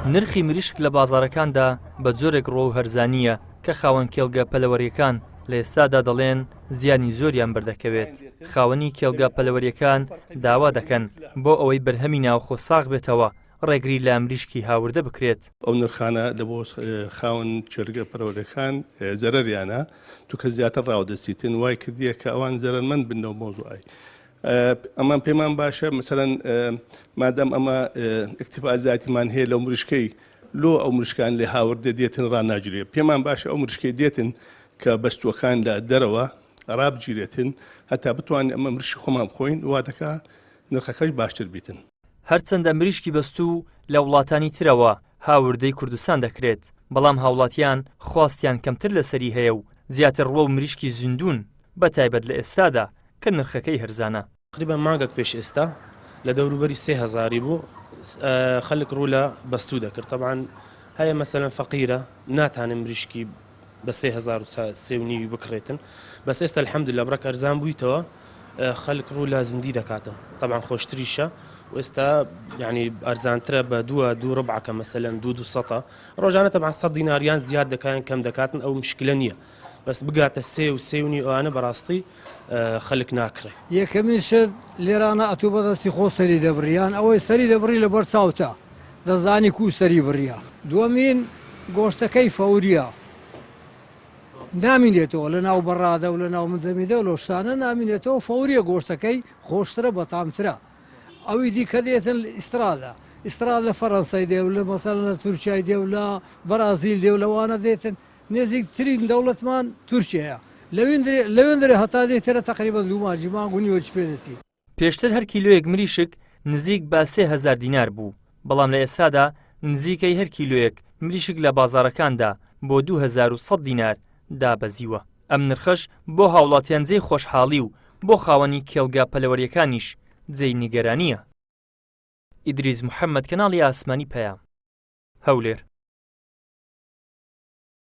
نرخی مریشک لە بازاڕەکاندا بە جۆرێک ڕووەو هەرزانییە کە خاوەن کێڵگە پەلەوەرییەکان لە ئێستادا دەڵێن زیانی زۆریان بەردەکەوێت. خاوەنی کێڵگە پەلەوەرییەکان داوا دەکەن بۆ ئەوەی بەرهەمی ناوخۆ ساغ بێتەوە ڕێگری لە مریشکی هاوردە بکرێت. ئەو نرخانە لە بۆ خاوەن کێڵگە پەروەرەکان زەرەریانە چونکە زیاتر ڕاودەستیتن وای کردیە کە ئەوان زەرەرمەند بن لەو مەوزوعەی. ئەمان پێمان باشە مەسەلەن مادام ئەمە ئیکتیفا زیاتیمان هەیە لەو مریشکەی لۆ ئەو مریشکان لێ هاوردە دێتن ڕاناگیرێ پێمان باشە ئەو مریشکەی دێتن کە بەستووەکان لە دەرەوە ڕابگیرێتن هەتا بتوانین ئەمە مریشکی خۆمان بخۆین وا دەکا نرخەکەش باشتر بیتن. هەرچەندە مریشکی بەستوو لە وڵاتانی ترەوە هاوردەی کوردستان دەکرێت، بەڵام هاوڵاتیان خواستیان کەمتر لەسەری هەیە و زیاتر ڕووەو مریشکی زیندوون، بەتایبەت لە ئێستادا کە نرخەکەی هەرزانە. تەقریبەن مانگەک پێش ئێستا لە دەوروبەری سێ هەزاری بوو خەلک ڕوو لە بەستوو دەکرد تەبعەن هەیە مەسەلەن فەقیرە ناتانێ مریشکی بە سێ هەزار و سێ و نیوی بکڕێتن بەس ئێستا الحمدللە بڕەک ئەرزان بوویتەوە خەلک ڕوو لە زیندی دەکاتن تەبعەن خۆشتریشە و ئێستا یعنی ئەرزانترە بە دووە دوو ڕبعەکە مەسەلەن دوو دوو سەتە ڕۆژانە تەبعەن سەد دیناریان زیاد دەکایان کەم دەکاتن ئەو مشکلە نییە بەس بگاتە سێ و سێ و نیو ئەوانە بەڕاستی خەلک ناکڕێ. یەکەمین شت لێرانە ئەتوو بەدەستی خۆت سەری دەبڕی یان ئەوەی سەری دەبڕی لەبەر چاوتە دەزانی کوو سەری بڕیە. دووەمین گۆشتەکەی فەوریە نامینێتەوە لەناو بەڕادە و لەناو منجەمیدە و لەو شتانە نامینێتەوە فەوریە گۆشتەکەی خۆشترە بەتامترە. ئەوی دیکە دێتن ئیسترادە ئیستراد لە فەرەنسای دێ و لە مەسەلەن لە تورکیای دێ و لە بەرازیل دێ و لەوانە دێتن نێزیکترین دەوڵەتمان تورکیەیە لەوێندرێ لەوێندرێ هەتا دێتێرە تەقریبەن دوو مانگی مانگ و نیوەکی پێ دەچی. پێشتر هەر کیلۆیەک مریشک نزیک بە 3000 دینار بوو، بەڵام لە ئێستادا نزیکەی هەر کیلۆیەک مریشک لە بازاڕەکاندا بۆ 2100 دینار دابەزیوە. ئەم نرخەش بۆ هاوڵاتیان جێی خۆشحاڵی و بۆ خاوەنی کێڵگە پەلەوەرییەکانیش جێی نیگەرانییە. ئیدریس محەمەد، کەناڵی ئاسمانی پەیام، هەولێر.